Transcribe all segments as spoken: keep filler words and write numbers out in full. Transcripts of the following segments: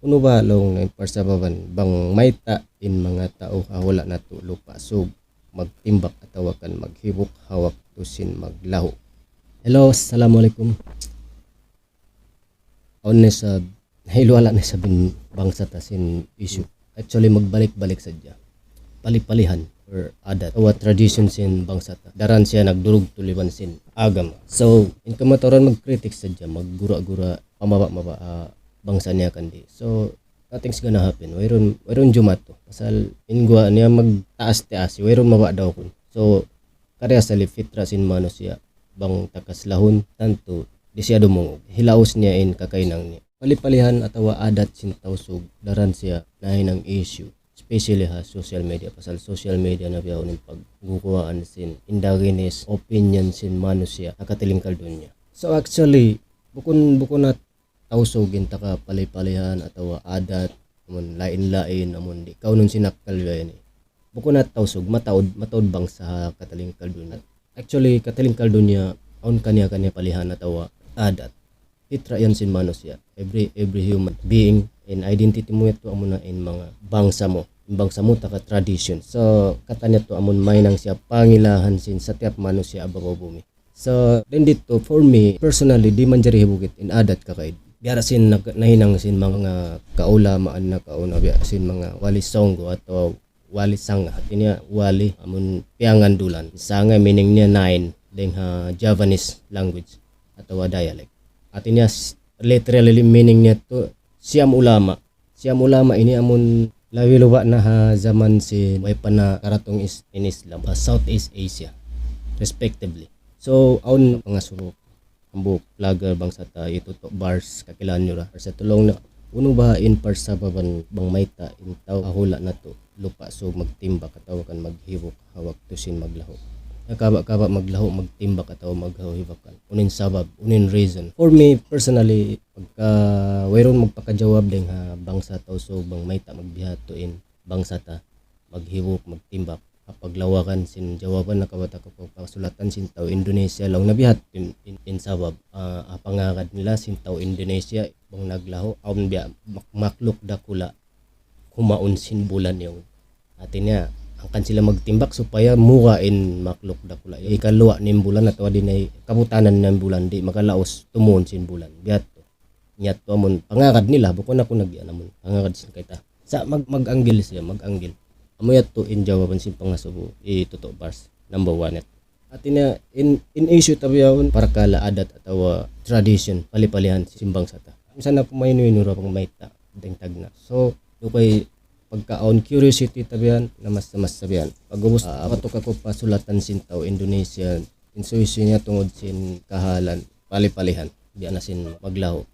Unu baha' laung niya in parsababan bang mayta' in manga tau ha hula' natu' Lupa' Sug magtimbak atawa kan maghibuk ha waktu sin maglahu'? Hello, assalamualaikum. Awn na isab, nahiluhala' na isab in bangsa ta sin issue. Actually, magbalik-balik sadja. Pali-palihan or adat atawa tradition sin bangsa ta. Daran siya nagdurug tuliban sin agama. So, in kamatauran magkritik sadja, maggura-gura, pamaba-maba, ah, bangsa niya kandi. So, nothing's gonna happen. Wayruun, wayruun jumatu. Pasal in guwa' niya magtaas-taas, wayruun maba daw kun. So, kariya sa li fitra sin manusiya', bang takas lahun, tantu, di' siya dumungug. Hilaus niya in kakahinang niya. Pali-palihan atawa adat sin Tausug, daran siya nahinang issue. Especially ha social media, pasal social media na biya' unu in pagguguwaan sin indigenous opinion sin manusiya' ha katilingkal dunya. So actually, bukun, bukun na Tausug in takapali-palihan atawa adat, amun lain-lain, amun di' kaunun sin akkal biya' ini. Bukun na Tausug, mataud, mataud bangsa ha katilingkal dunya. Actually, katilingkal dunya, awn kaniya-kaniya palihan atawa adat. Fitra yan sin manusiya'. Every, every human being, in identity mu yadtu amuna in manga bangsa mu. In bangsa mu taka tradition. So, katan yadtu amun mahinang siya pangilahan sin satiap manusiya' ha babaw bumi. So, dayn didtu, for me, personally, di' manjari hibugit in adat kakaid. Biya' da sin nag-, nahinang sin manga kaulamaan nakauna, biya' sin manga wali sangga atawa wali sanga. Hati niya wali, amun piyangandulan. Sanga meaning niya nine, dayn ha Javanese language atawa dialect. Hati niya s-, literally meaning niya tu siyam ulama. Siyam ulama ini amun labi luba' na ha jaman sin way pa nakaratung is-, in Islam, ha Southeast Asia, respectively. So, awn pangasubu, hambuuk vlogger bangsa ta, hi Toto Bars, kakilahan niyu ra. Sa' tulung na, unu baha' in parsababan bang mayta' in tau ha hula' natu' Lupa' Sug magtimbak atawa kan maghibuk ha waktu sin maglahu'? Na kaba'-kaba' maglahu', magtimbak atawa maghahu hibakan. Unu in sabab, unu in reason? For me, personally, pagka wayruun magpakajawab dayn ha bangsa Tausug bang mayta' magbihadtu in bangsa ta, maghibuk, magtimbak. Ha paglawagan sin jawaban, nakabata' aku pa kasulatan sin tau Indonesia, laung na bihadtu in, in, in sabab, ah, ha pangagad nila sin tau Indonesia, bang naglahu', awn biya' mak-, makhluk dakula', kumaun sin bulan yaun. Hati niya, hangkan sila magtimbak supaya mura in makhluk dakula'. Ikaluwa' in bulan atawa di' na kabutanan in bulan, di' makalaus tumuun sin bulan. Biya' tu. Niya tu amun pangagad nila, bukun aku nag-, amun pangagad sin kita. Sa' mag-, mag-anggil siya, mag-anggil. Amu yadtu in jawaban sin pangasubu, hi Toto Bars, number one yadtu. Hati niya, in, in issue ta bihaun, parakala' adat atawa tradition, pali-palihan sin bangsa ta. Misan aku mainu-inu ra bang mayta', dayng tagna'. So, dukay pagka awn curiosity ta bihan, na mas, mas sa bihan. Pag'ubus, ah, matuk aku pa sulatan sin tau Indonesia, in suysuy niya tungud sin kahalan, pali-palihan, biya' na sin maglahu'.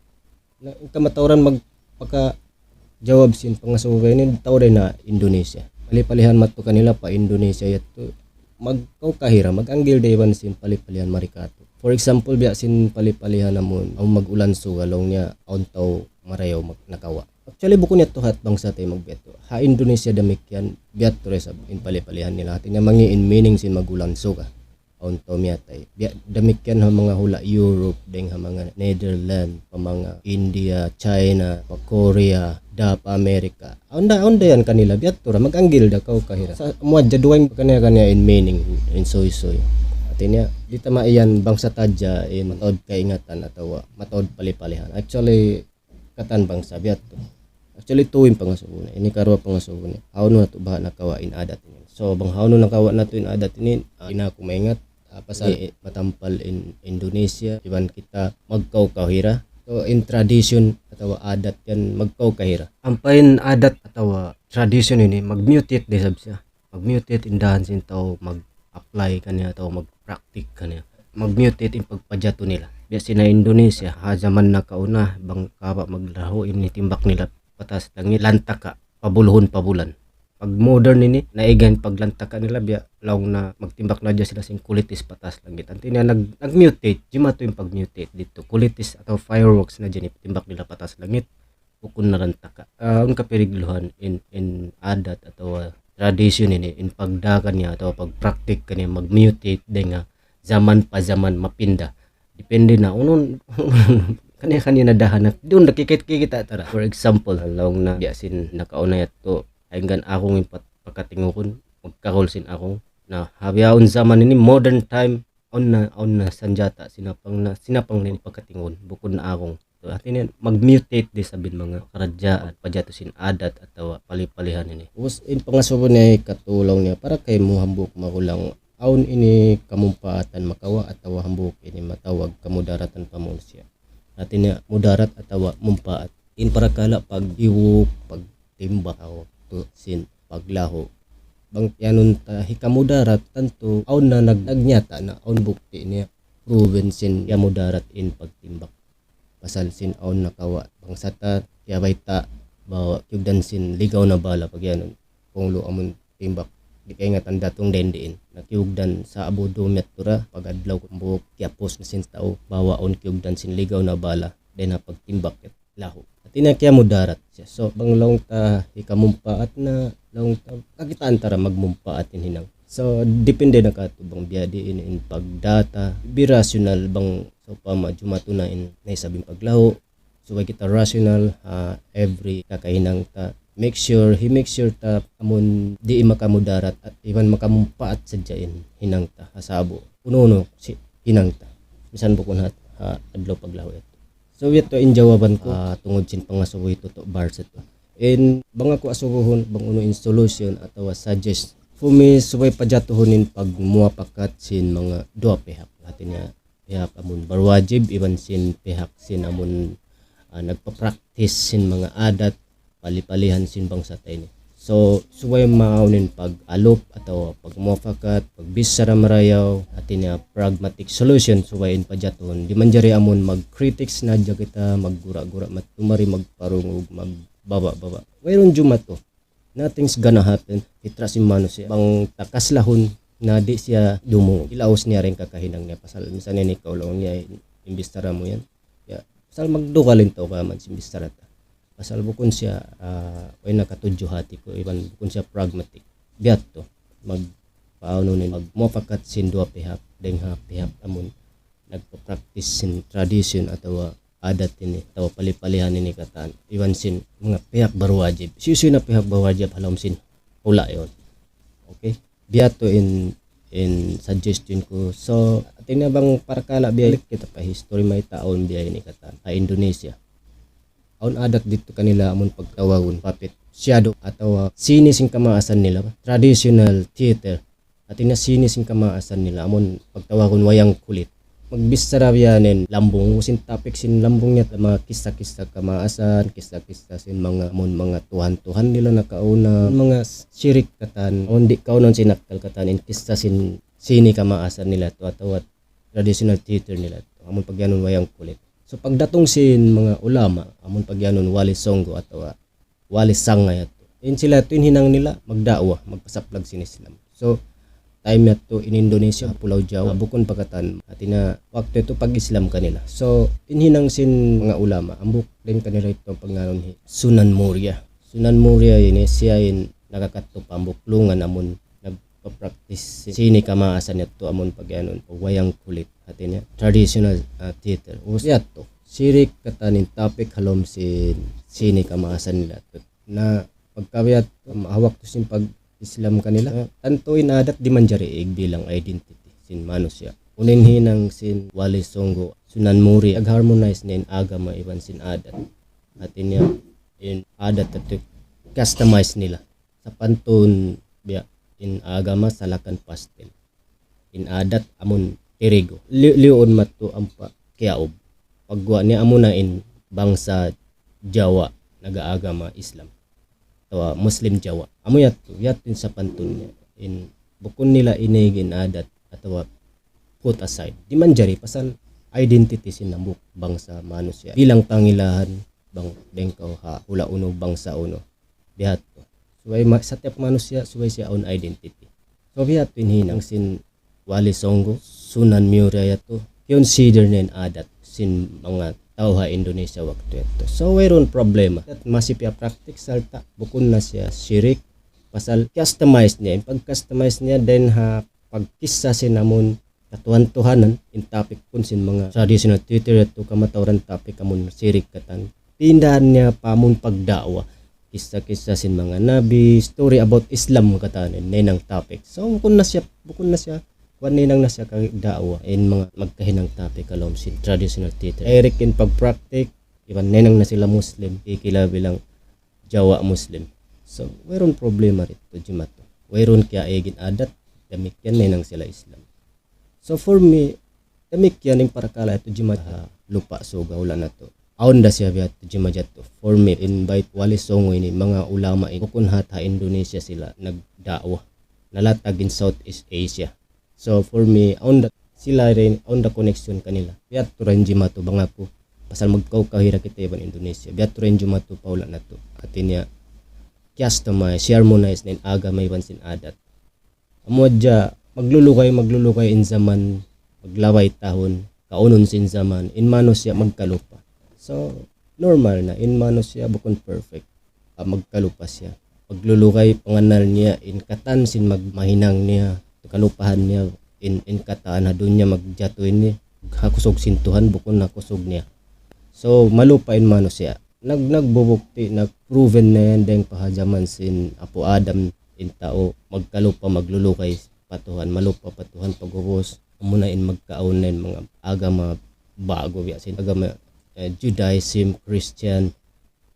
Na, in kamatauran magpakajawab sin pangasubu ini, tau dayn ha Indonesia. Pali-palihan madtu kanila pa Indonesia yadtu, magkaw kahira, mag-anggil da iban sin pali-palihan mari katu'. For example, biya' sin pali-palihan amun, amun mag-Ulan Sug, laung niya, awn tau marayaw mag-, nakawa'. Actually, bukun yadtu hat bangsa ta in magbiya' tu. Ha Indonesia damikkiyan, biya' tu da isab in pali-palihan nila. Hati niya mangi' in meaning sin mag-Ulan Sug. Awn tau miyatay. Biya', damikkiyan ha manga hula' Europe, dayng ha manga Netherlands, pa manga India, China, pa Korea, da pa America. Awn da, awn da yan kanila, biya' tu ra, mag-anggil da kaw kahira. Sa' amu hadja dugaing kaniya-kaniya in meaning, in suysuy. Hati niya, di' ta maiyan bangsa ta hadja in mataud kaingatan atawa mataud pali-palihan. Actually, katan bangsa biya' tu. Actually, tu in pangasubu niya. Ini karuwa pangasubu niya. Hawnu natu' baha' nakawa' in adat ini. So, bang hawnu nakawa' natu' in adat ini, ah, di' na aku maingat, ah, pasal, eh, matampal in Indonesia, iban kita magkaw-kahira. So, in tradition atawa adat yan magkaw-kahira. Ampa in adat atawa tradition ini, mag-mutate da isab siya. Mag-mutate in dahan sin tau mag-apply kaniya atawa mag-practice kaniya. Mag-mutate in pagpajatu nila. Biya' sin ha Indonesia, ha jaman nakauna, bang kaba' maglahu', in hitimbak nila pataas langit, lantaka, pabuluhun pa bulan. Pag modern ini, naigan paglantaka nila, biya' laung na magtimbak na hadja sila sin kulitis pataas langit. Hati niya nag-, nag-mutate, jimatu in pag-mutate didtu. Kulitis atawa fireworks na hadja in timbak nila pataas langit. Bukun na lantaka. Ah, awn kapiligruhan in, in adat atawa tradition ini, in pagdā kaniya atawa pag-practice kaniya mag-mutate dayn ha jaman pa jaman mapinda. Depende na, unu, Kaniya-kaniya na dahanak. Duun na kikit-, kikita' ta ra. For example, laung na biya' sin nakauna yadtu, hangkan akung in pat-, pakatingukun, magkahul sin akung. Na, ha bihaun jaman ini, modern time, awn na, awn na sanjata, sinapang na, sinapang na in pakatingukun, bukun na akung. So, hati niya, mag-mutate da isab in manga karadjaan, pajatu sin adat atawa pali-palihan ini. Ubus, in pangasubu niya, hikatu laung niya, para kaymu hambuuk magulang, awn ini kamumpaatan makawa' atawa hambuuk ini matawag kamudaratan pa manusiya'. Hati niya, mudarat atawa mumpaat. In parakala' pag-iwuk, pagtimbak, atawa waktu sin paglahu'. Bang iyanun ta hikamudarat, tantu awn na nag-, nagnyata na, awn bukti niya, proven sin kiyamudarat in pagtimbak. Pasal sin awn nakawa' bangsa ta, kiyabayta', bahwa kiyugdan sin ligaw na bala pag iyanun. Kung lu amun timbak, di' kaingatan datung dayn diin. Na kiyugdan sa' abu dumiyat tura, pag-adlaw kumbuk, kiyapus na sin tau, bahwa awn kiyugdan sin ligaw na bala, dayn ha pagtimbak lahu'. Hati niya kiyamudarat siya. So, bang laung ta hikamumpaat na, laung ta, kakitaan ta ra magmumpaat in hinang. So, depende na katu' bang biya' diin in pagdata, be rational bang sawpama jumatu na in naisab in paglahu'. Subay kita rational, ha, every kakahinang ta. Make sure, hi-make sure ta amun di' makamudarat at iban makamumpaat sadja in hinang ta, ha sa'bu. Unu-unu sin hinang ta. Misan bukun ha, ha adlaw paglahu' yadtu. So, yadtu in jawaban ku, ah, tungud sin pangasubu yadtu tu, bars yadtu. In, bang aku asubuhun, bang unu in solution atawa suggest. For me, subay pajatuhun in pagmuwapakat sin manga duwa pihak. Hati niya, pihak amun barwajib, iban sin pihak sin amun, ah, nagpa-practice sin manga adat, pali-palihan sin bangsa ta ini. So, subay maawn in pag-alup atawa pagmuwapakat, pagbichara marayaw, hati niya pragmatic solution subay in pajatuhun. Di' manjari amun mag-critics na hadja kita, maggura-gura, mat-, tumari magparungug, magbaba'-baba'. Wayruun jumatu. Nothing's gonna happen. Fitra sin manusiya'. Bang ta kaslahun, na di' siya dumungug. Ilaus niya in kakahinang niya. Pasal, misan ini kaw laung niya, in-, in bichara mu yan. Ya, pasal magdugal in tau kaman sin bichara ta. Pasal bukun siya, ah, way nakatudju hati ku, iban bukun siya pragmatic. Biya' tu, mag-, paano ni, magmuwapakat sin duwa pihak, dayn ha pihak amun nagpa-practice sin tradition atawa adat ini, atawa pali-palihan ini katan. Iban sin manga pihak barwajib. Hisiyu-siyu na pihak barwajib ha lawm sin hula' yaun. Okay? Biya' tu in, in suggestion ku. So, hati niya bang parakala' biya' ini kita pa history mayta' awn biya' ini katan. Ha Indonesia. Awn adat didtu kanila amun pagtawagun puppet shadow atawa sine sin kamaasan nila, traditional theater. Hati niya sine sin kamaasan nila, amun pagtawagun wayang kulit. Magbichara biya' yan in lambung, sin topic sin lambung niya, manga kissa-kissa kamaasan, kissa-kissa sin manga, amun manga tuhan-tuhan nila nakauna, manga shirik katan, amun di' kaunahun sin akkal katan, in kissa sin sine kamaasan nila tu, atawa traditional theater nila tu, amun pagiyanun wayang kulit. So, pagdatung sin manga ulama, amun pagiyanun wali sangga atawa wali sangga yadtu. In sila yadtu in hinang nila magda'wa, magpasaplag sin Islam. So, time yadtu in Indonesia, Pulau Jawa, bukun pa katan. Hati niya, waktu yadtu pag-Islam kanila. So, in hinang sin manga ulama, hambuuk dayn kanila yadtu in pagngānan hi Sunan Muria. Sunan Muria ini siya in nakakadtu pa hambuuk kulungan amun nagpa-practice sine kamaasan yadtu amun pagiyanun wayang kulit. Hati niya, traditional, ah, theater. Ubus yadtu, shirik katan in topic ha lawm sin sine kamaasan nila yadtu. Na pagka biya' yadtu, um, ha waktu sin pag-Islam kanila, ah, tantu in adat di' manjari igbilang identity sin manusiya'. Unu in hinang sin wali sangga, Sunan Muria, nag-harmonize niya in agama iban sin adat. Hati niya, in adat yadtu customize nila. Sapantun biya' in agama salakan pastil. In adat amun tirigu. Li-, liyuun mattu ampa kiyaub. Pagguwa' niya amuna in bangsa Jawa nag-aagama Islam. Atawa Muslim Jawa. Amu yadtu, yadtu in sapantun niya. In bukun nila inig in adat atawa put aside. Di' manjari pasal identity sin hambuuk bangsa manusiya'. Bilang pangilahan bang dayng kaw ha hula' unu bangsa unu. Biya' hādtu. Subay ma-, satiap manusiya', subay siya awn identity. So, biya' hādtu in hinang sin Wali Songo, Sunan Muria yadtu, consider niya in adat sin manga tau ha Indonesia waktu yadtu. So, wayruun problema. Masi piya-practice sarta' bukun na siya shirik, pasal customize niya. In pag-customize niya, dayn ha pagkissa sin amun katuhan-tuhanan, in topic pun sin manga traditional Twitter yadtu kamatauran topic amun shirik katan. Pindahan niya pa amun pagda'wa. Kissa-kissa sin manga nabi, story about Islam katan in nahinang topic. So, bukun na siya, bukun na siya, kuwan nahinang na siya kagda'wa in manga magkahinang topic ha lawm sin traditional Twitter. Direct in pag-practice, iban nahinang na sila Muslim, kikila bilang Jawa Muslim. So, wayruun problema didtu jimatu. Wayruun kiyaig in adat, damikkiyan nahinang sila Islam. So, for me, damikkiyan in parakala' yadtu jimatu ha Lupa' Sug ha hula' natu'. Awn da siya biya' yadtu jimatu. For me, in bayt Wali Songo ini, manga ulama ini, bukun hat ha Indonesia sila nagda'wa. Nalatag in Southeast Asia. So, for me, awn da sila rin, awn da connection kanila. Biya' yadtu ra in jimatu bang aku. Pasal magkaw-kaw hira kita iban Indonesia. Biya' yadtu ra in jimatu pa hula' natu'. Hati niya, customize, harmonize na in agama iban sin adat. Amu hadja, maglulugay, maglulugay in jaman, maglabay tahun, kaunun sin jaman, in manusiya' magkalupa. So, normal na, in manusiya' bukun perfect. Ah, magkalupa siya. Maglulugay pangannal niya, in katan sin mag-, mahinang niya, kalupahan niya, in, in katan ha dunya magjatu ini, ha kusug sin Tuhan, bukun ha kusug niya. So, malupa in manusiya'. Nag-, nagbubukti, nag-proven na yan dayng pa ha jaman sin Apu' Adam, in tau magkalupa, maglulugay pa Tuhan, malupa pa Tuhan pag'ubus, amuna in magkaun na in manga agama ba'gu, biya' sin agama, eh, Judaism, Christian,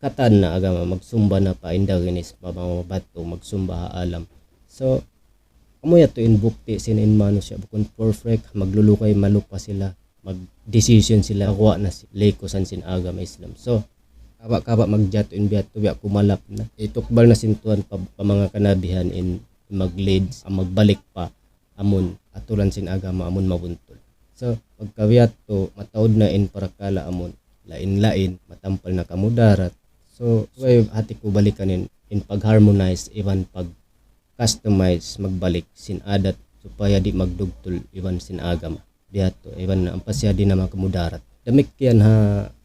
katan na agama, magsumba na pa Indonesia, pa manga batu, magsumba ha alam. So, amu yadtu in bukti sin in manusiya' bukun perfect, maglulugay, malupa sila, mag-decision sila, kawa' na si-, likusan sin agama Islam. So, kaba'-kaba' magjatu in biya' yadtu, biya' kumalap na. Itukbal na sin Tuhan pa, pa manga kanabihan in mag-lead, magbalik pa amun aturan sin agama amun mabuntul. So, pagka biya' yadtu, mataud na in parakala' amun lain-lain, matampal na kamudarat. So, way hati ku balikan in, in pag-harmonize, iban pag-customize, magbalik sin adat, supaya di' magdugtul iban sin agama. Biya' yadtu, iban ampa siya di' na makamudarat. Damikkiyan ha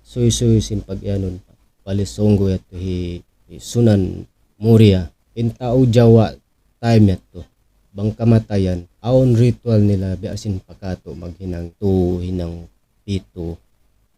suysuy sin pag-iyanun, Wali Songo yadtu hi, hi Sunan Muria. In tau Jawa time yadtu, bang kamatayan, awn ritual nila, biya' sin pa katu', maghinang tu, hinang pitu,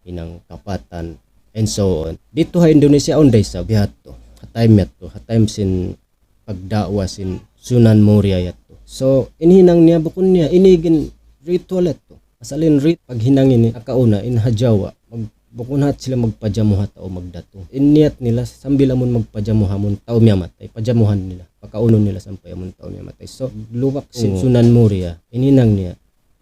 hinang kapatan, and so on. Didtu ha Indonesia, awn da isab biya' yadtu. Ha time yadtu, ha time sin pagda'wa sin Sunan Muria yadtu. So, in hinang niya bukun niya, ini gin ritual yadtu. Asal in rit-, paghinang ini, nakauna, in ha Jawa, mag-, bukun hat sila magpajamu ha tau magdatu. In niyat nila, sambil amun magpajamu ha amun tau miyamatay, pajamuhan nila, pakaunun nila sampay amun tau miyamatay. So, luwak sin Oo. Sunan Muria, in hinang niya,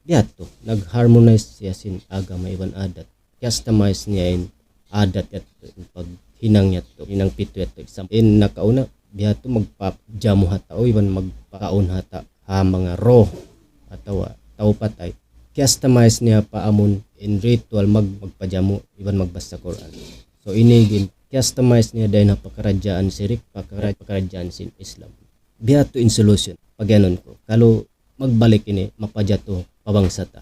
biya' yadtu, nag-harmonize siya sin agama iban adat. Customize niya in adat yadtu, in paghinang yadtu, hinang pitu yadtu. Example, in nakauna, biya' yadtu magpajamu ha tau, iban magpakaun ha ta-, ha manga roh, atawa tau patay. Customize niya pa amun in ritual mag-, magpajamu, iban magbasa Qur'an. So, ini gin, customize niya dayn ha pakaradjaan sirik, pakara-, pakaradjaan sin Islam. Biya' yadtu in solution. Pagyanun ku, kalu magbalik ini, mapajatu pa bangsa ta.